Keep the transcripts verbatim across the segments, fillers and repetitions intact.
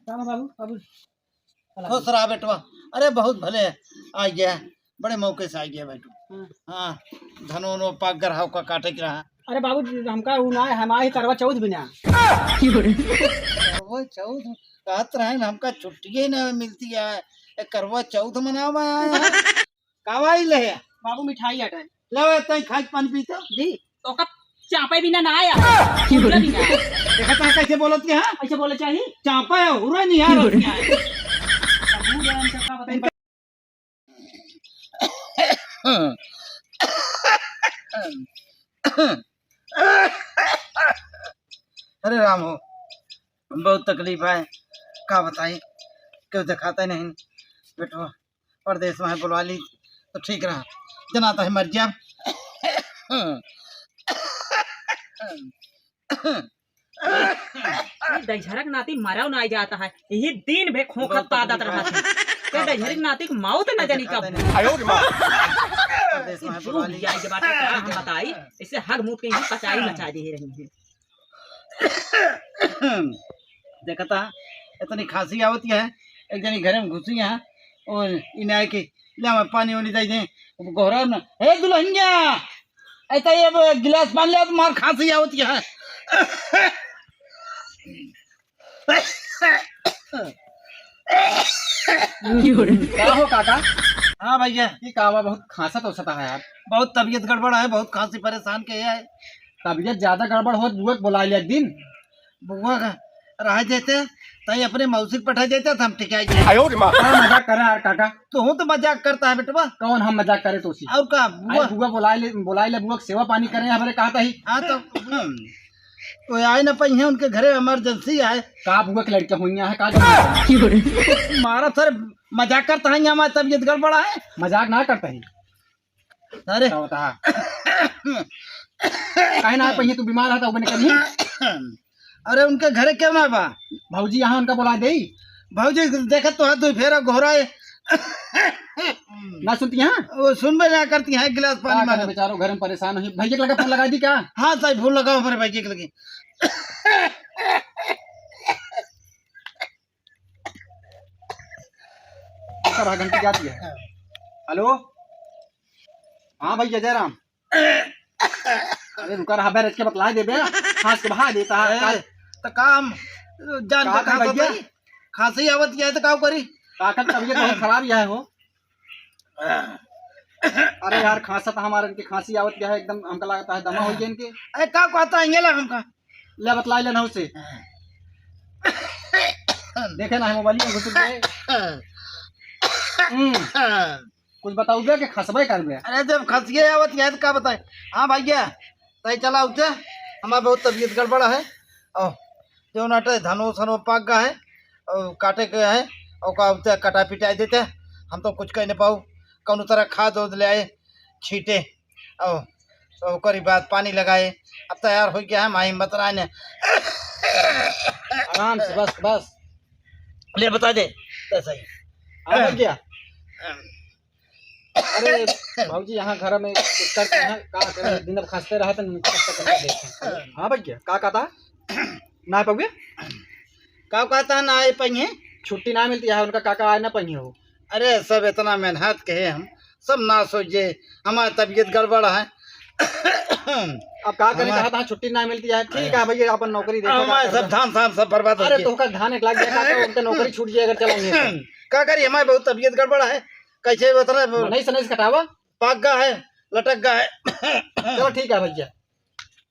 राम बाबू, बाबू। खुश रहा बेटवा। अरे बहुत भले आ गया, बड़े मौके से आ गया बेटू। हाँ। हाँ, धनो नो पाक गरहाव का काटे के रहा। अरे बाबू, हमका उ ना, हम आए करवा चौथ बिना। करवा चौथ कहत रहे न, हमका छुट्टिए न मिलती है। ए, करवा चौथ मनावा आया है। कावा ही ले है। बाबू मिठाई हटे। ले तई खाई पानी पी तो। दी, तो का चापे बिना ना आया। पूरा बिना। देखा ता कैसे बोलत के, हाँ? ऐसे बोले चाहिए। चापा है, हुरा नहीं आ रहा। बाबू जान का बताई। अरे राम हो, बहुत तकलीफ है, का बताई, क्यों दिखाता ही नहीं बेटवा, परदेस में है, बुलवा ली तो ठीक रहा, जना तो है मर जाब। ये दहिजरक नाती मरव नाई जाता है, यही दिन भे खोखत पादत रहत है। ते दहिजरक नाती के मौत न जानी कब। आयो रे माँ। ये जो भी आई के बाटे का हम बताई, इसे हग मुत के यही पचाई मचा दे रही है। देखता, इतनी खांसी आवत है, एक जनी घरे में घुसी है, और इन्हें आए कि ले मैं पानी वानी दे दे, गोहरा ना, "हे दुल्हनिया, ऐसा ये अब गिलास पानी ले, तुम्हार खांसी आवत है।" का हो काका? हाँ भैया। ये का बा, बहुत खांसत औसत है यार। बहुत तबीयत गड़बड़ है, बहुत खांसी परेशान के है। तबीयत ज्यादा गड़बड़ होत बुआ के बुला लिया एक दिन। बुआ का रह देते, तई अपने मौसी के पठा देते, तो हम टिकाई जाए। आयो रे माँ। का मजाक करे यार काका? तो हूँ तो मजाक करता है बेटवा। कौन हम मजाक करे तो सी? और का बुआ? अरे बुआ बुला ले, बुला ले बुआ के सेवा पानी करे, हमारे कहा था ही। हाँ तो, हम्म। वो आए ना पाई है, उनके घरे emergency आए। का बुआ के लड़के हुई है, का जरूरत है? मारा सर, मजाक करता है, हमारी तबीयत गड़बड़ है। मजाक ना करता है। अरे। का होता है? काहे ना पाई है, तू बीमार है तो बने कहीं। अरे उनके घरे क्यों ना बा? भौजी यहाँ उनका बुला दे। भौजी देखत तो है, तू फेर घोरा है। ना सुनती हैं? वो सुनबे ना करती हैं, एक गिलास पानी का मांगो। करे बेचारो, घर में परेशान हो। भैया के लगे फोन लगा दी का? हाँ साहब, फोन लगाओ हमारे भैया के लगे। रुका रहा, घंटी जाती है। हेलो, हाँ भैया जयराम। अरे रुका रहा, बैठ के बतला देबे। खांस के बहा देता है। ए, तो काम जान का का करी खांसत भैया? है? खांसी आवत है तो का करी? काका की तबीयत बहुत खराब ही है हो। अरे यार, खांसा था हमारे, इनके खांसी आवत क्या है, एकदम हमका लगता है दमा हो गया इनके। अरे का कहता है, ये ला हमका। ले बतला लेना उसे। देखे ना है मोबाइल में घुस गए। हम्म। कुछ बताओ बे कि खसबे कर बे। अरे जब खसिए आवत है तो का बताए। हाँ भैया, तय चला उठे, हमार बहुत तबीयत गड़बड़ है। और जो नाटे धनो सनो पाक गा है, और काटे के है, और का उठे कटा पिटाई देते, हम तो कुछ कह नहीं पाऊ, कौनो तरह खाद ओद ले आए, छीटे, और, और ओकरी बाद पानी लगाए। अब तैयार हो गया है, माई हिम्मत राय ने। आराम से, बस, बस। ले बता दे, तैसा ही। आ गया। अरे, भौजी, यहाँ घर में कुछ करके हैं, का करें, दिन भर खांसते रहत हैं, नीचे तक करके देखें। हाँ भैया, का कहता? ना पउए? का कहता ना आए पइहे? छुट्टी ना मिलती है, उनका काका आए ना पइहे हो। अरे, सब इतना मेहनत के हम, सब ना सोचे, हमारी तबीयत गड़बड़ है। अब का करें, हमार कहा था छुट्टी ना मिलती है, ठीक है भैया, अपन नौकरी देखो, का हमारे सब करबे? धान, धान सब बर्बाद हो अरे, गए। तोहका धान एक लाख दिया था, तो उनका नौकरी छूट जाए अगर चलेंगे तो। का करी, हमारी बहुत तबीयत गड़बड़ है। कैसे उतना मनई सनई से कटावा। पाक गा है, लटक गा है। चलो ठीक है भैया,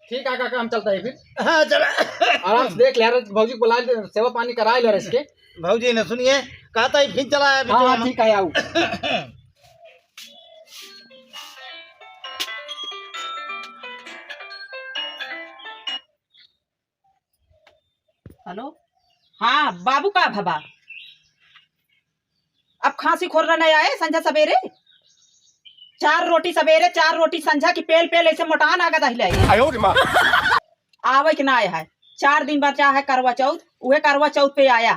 ठीक है काका, हम चलता है फिर। हाँ, चला। आराम से देख ले यार, भौजी को बुला ले, सेवा पानी करा ले यार इसके। भौजी ने सुनिए, कहता ही फिर चला है, हाँ, हाँ, ठीक है, आओ। हेलो, हाँ बाबू, का भवा? अब खांसी खोर नहीं आए संझा सवेरे, चार रोटी सवेरे, चार रोटी संझा की पेल पेल ऐसे मोटान आगत अहिले। आयो रे माँ। आवे के ना आए है, चार दिन बचा है करवा चौथ, उहे करवा चौथ पे आया,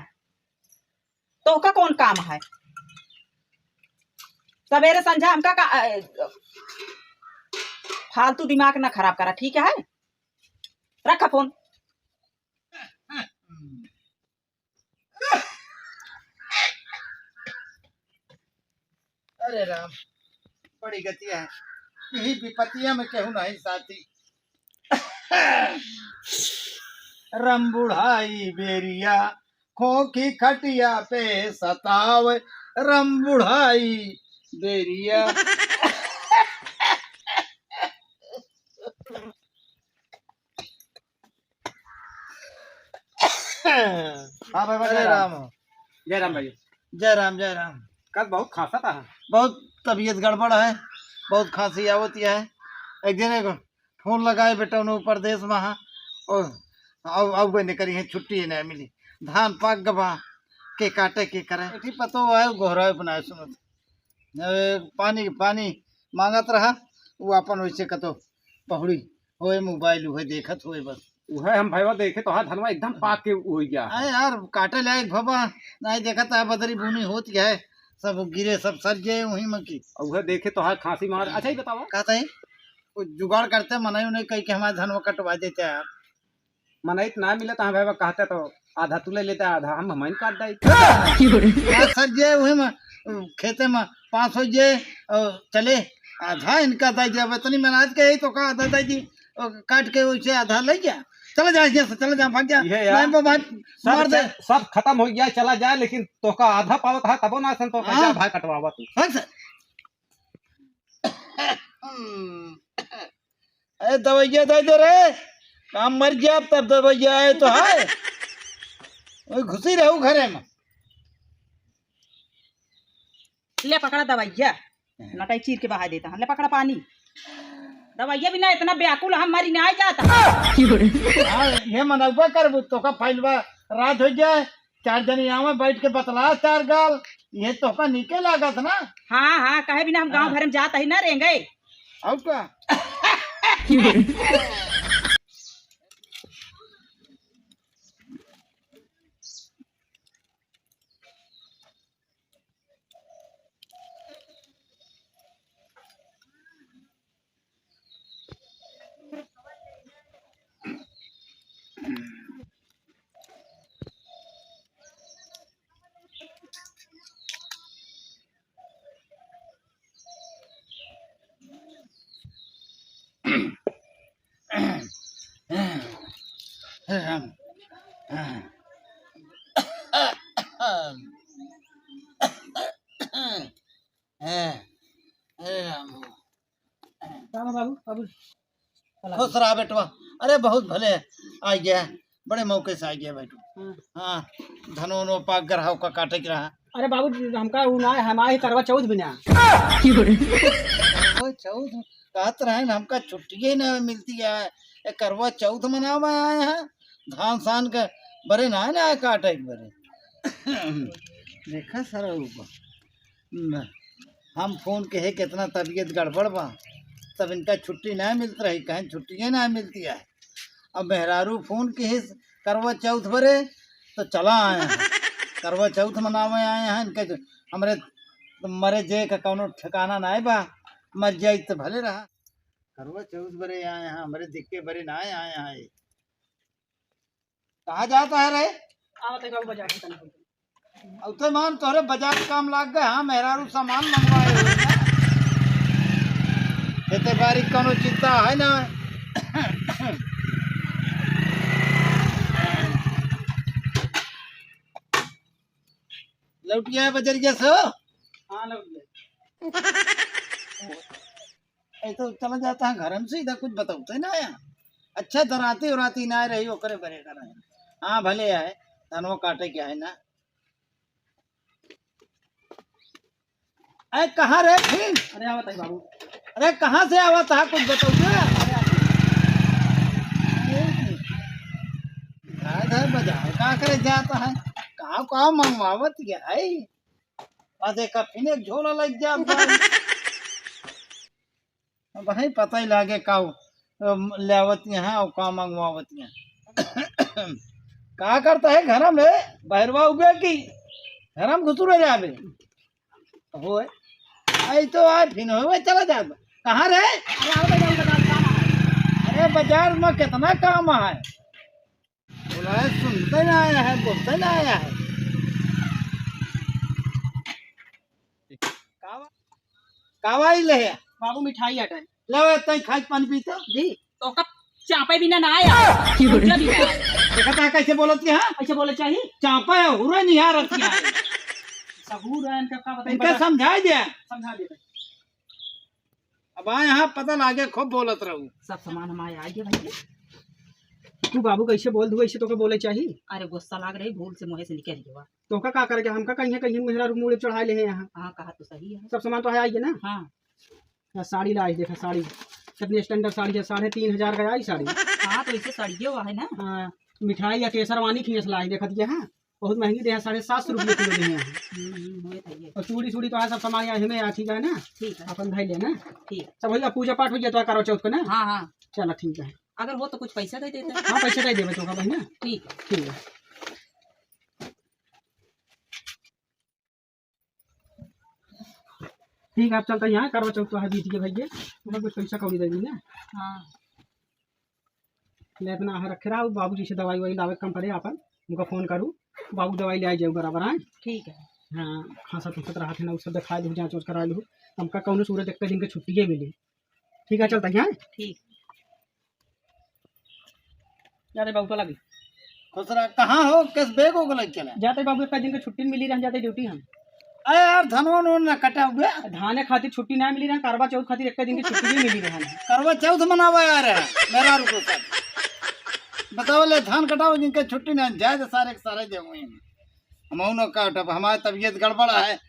तो ओका कौन काम है? सवेरे संझा हमका का, अ, फालतू दिमाग ना खराब करा, ठीक है? रखा फोन। अरे राम, बड़ी गतिया है, यही विपतिया में केहू नहीं साथी। रम बुढ़ाई बेरिया, खोखी खटिया पे सतावे, रम बुढ़ाई बेरिया। हाँ भाई, भाई, अरे जय राम। राम। जय राम भाई। जय राम, जय राम। कल बहुत खांसा था। बहुत तबीयत गड़बड़ है, बहुत खांसी आवत है। एक दिन एक फोन लगाए बेटा, उन्हें परदेस में, हाँ, और अब, अब कोई नहीं करी है, छुट्टी ही नहीं मिली। धान पाक गवा, के काटे के करे। एठी पतो है, गोहराए बनाए सुनत। ए, पानी, पानी मांगत रहा, वो अपन वैसे कतो पहुड़ी होए, मोबाइल उहे देखत होए बस। उहे हम भैया देखे तो, हाँ, धनवा एकदम पाक के हो गया। अरे यार, काटे लायक भवा, नहीं देखत है, बदरी बुनी होत है, सब गिरे, सब सर गए वहीं में की। और उहे देखे तो, हाँ, खांसी मार। अच्छा, ही बतावा। कहता है, कुछ जुगाड़ करते, मनई उन्हें कही कि हमारा धनवा कटवा देते यार। मनई तो ना मिले तो, हाँ, भैया कहते तो आधा तू ले लेता, आधा हम, हम ही काट दाई। हाँ, सर जे वही में, खेते में पास हो जे, और चले, आधा इनका दाई दे। अब इतनी मेहनत के ही तो का आधा दाई दी, और काट के उसे आधा ले गया। चला जा, यहाँ से चला जा, भाग जा। ये यार, लाइन पर भाग, सब मार दे। च-, सब खत्म हो गया, चला जाए, लेकिन तोका आधा पावत है, तबो ना सन तोका हाँ। जा, भाई कटवावा तू। हाँ सर। ए, दवाइया दे दे रे, काम मर गया, तब दवाइया आए तो है। वही घुसी रहू घरे में। ले पकड़ा दवाइया, नटाई चीर के बहा देता है। ले पकड़ा पानी। दवाइया बिना इतना व्याकुल हम मरी ना जाता। हाँ, ये मनौबा करबू, तोका फाइलवा रात हो जाए, चार जनी आवे, बैठ के बतला चार गाल, ये तोका नीके लागत ना? हाँ, हाँ, कहे बिना हम गाँव हाँ। भर में जात ही ना रेंगे। और का? अरे राम। राम बाबू, बाबू। खुश रहा बेटवा। अरे बहुत भले आ गया, बड़े मौके से आ गया बेटू। हाँ। हाँ, धनो नो पाक गरहाव का काटे के रहा। अरे बाबू, हमका उ ना, हम आए करवा चौथ बिना। करवा चौथ कहत रहे न, हमका छुट्टिए ना मिलती है। ये करवा चौथ मनावे आए हैं, धान सान के बरे ना, ना काटे के बरे। देखा सारा ऊपर। न, हम फोन कहे कितना तबीयत गड़बड़ बा, तब इनका छुट्टी ना मिलत रही, कहें छुट्टिए ना मिलती है। अब मेहरारू फोन कहे करवा चौथ बरे, तो चला आए हैं। करवा चौथ मनावे आए हैं, इनके जो, हमरे मरे जे का कौनो ठिकाना ना बा, मर जाई तो भले रहा। करवा चौथ बरे आए हैं, हमरे दिक्के बरे ना आए हैं। कहाँ जाता है रे? आवत है बाबू, बाजार से तनिक। अब तो मान तोहरे बाजार काम लाग गए, हाँ, मेहरारू सामान मंगवाए हो। खेते बारी कौनो चिंता है ना। लौट गया है बजरिया से? हाँ, लौट गया। ऐसे तो चला जाता है घर में, सीधा कुछ बताते ना आया। अच्छा, दराती उराती ना रही, ओकरे बरे का रहे। हाँ, भले आए, धनवा काटे क्या है ना। अरे, कहाँ रे फिर? अरे, आवत है बाबू। अरे, कहाँ से आवत है, कुछ बताओ तो। अरे, आवत है। धाय धाय बजाओ, का करे जाता है? का, का मंगवावत क्या है? आ देखा, फिर एक झोला लग जा भाई। अब भाई पता ही लागे का, अम, लेवत यहाँ और का मंगवावत यहाँ। का करता है घर में? बहरवा उबे की घर में घुसुर जाबे। होए, आई तो आज फिर होए, चला जाबे। कहाँ रे? अरे, आओ तो जाओ, बता, काम है। अरे, बाजार में कितना काम है। बोला है, सुनते ना आया है, बोलते ना आया है। का बा-, कावाई ले है? बाबू मिठाई आटा है। ले वे, तई खाई पानी पीते। जी, तो कब चापे बिना ना आया। समझा भी ना। देखा था कैसे बोलत के, हाँ? ऐसे बोले चाहिए। चापा है, हुरे नहीं आ रखी है। सहूर है इनका, का बताई इनका बता। समझाई दे। समझा दे। अब आ यहाँ पता लागे, खूब बोलत रहू। सब सामान हमारे आ गए भैया। तू बाबू कैसे बोल दू, ऐसे तोके बोले चाहिए। अरे गुस्सा लाग रही, भूल से मुँह से निकल गया। तोका का करे के, हमका कहीं कहीं मेहरा मुड़े चढ़ाए ले हैं यहाँ। हाँ, कहा तो सही है। सब सामान तो है, आइए ना। हाँ। या साड़ी लाई, देखा साड़ी, कितनी standard साड़ी है, साढ़े तीन हजार का आई साड़ी। हाँ, तो इसे साड़िए हुआ है ना। हाँ, मिठाई या केसरवानी खींच लाई, देखा दिया है, बहुत महंगी दे हैं, साढ़े सात सौ रुपये किलो दे हैं। हम्म, हम्म, होए भैया। और चूड़ी, चूड़ी तो है, सब सामान यहाँ हमें यहाँ, ठीक है ना? ठीक है। अपन भाई लेना। ठीक। सब भैया, पूजा पाठ हो गया तो करवा चौथ को ना? हाँ, हाँ। चला, ठीक है। अगर हो तो कुछ पैसा दे देते। हाँ, पैसा दे देवे तो का बहिना। ठीक। ठीक है। ठीक है, अब चलता यहाँ करवा चौथ तो है बीत के भैया, तुम्हें कुछ पैसा कौड़ी दे दी ना। हाँ। ले इतना है रखे रहा, बाबू जी से दवाई वाई लावे कम पड़े आपन, उनका फोन करू, बाबू दवाई ले आ जाऊ बराबर, आए। ठीक है। हाँ, खांसा फुंसत रहा थे ना, उसको दिखा दू, जाँच वाँच करा लू, हमका कौनो सूरत एक दिन के छुट्टिए मिली। ठीक है, चलता यहाँ। ठीक। जाते बाबू, तो लगी। खुश रहा। कहाँ हो? किस बेग हो गलत चला? जाते बाबू, एक दिन के छुट्टी मिली रह, जाते ड्यूटी हम। अरे यार, धनवा नोन ना कटा हुआ। धाने खातिर छुट्टी ना मिली रह, करवा चौथ खातिर एक दिन की छुट्टी भी मिली रह। करवा चौथ मनावा यार, मेरा रुको सर। बताओ ले, धान कटाओ जिनके छुट्टी ना, जाए तो सारे के सारे दे हुए हैं। हम उन्हों काटब, हमारी तबीयत गड़बड़ है।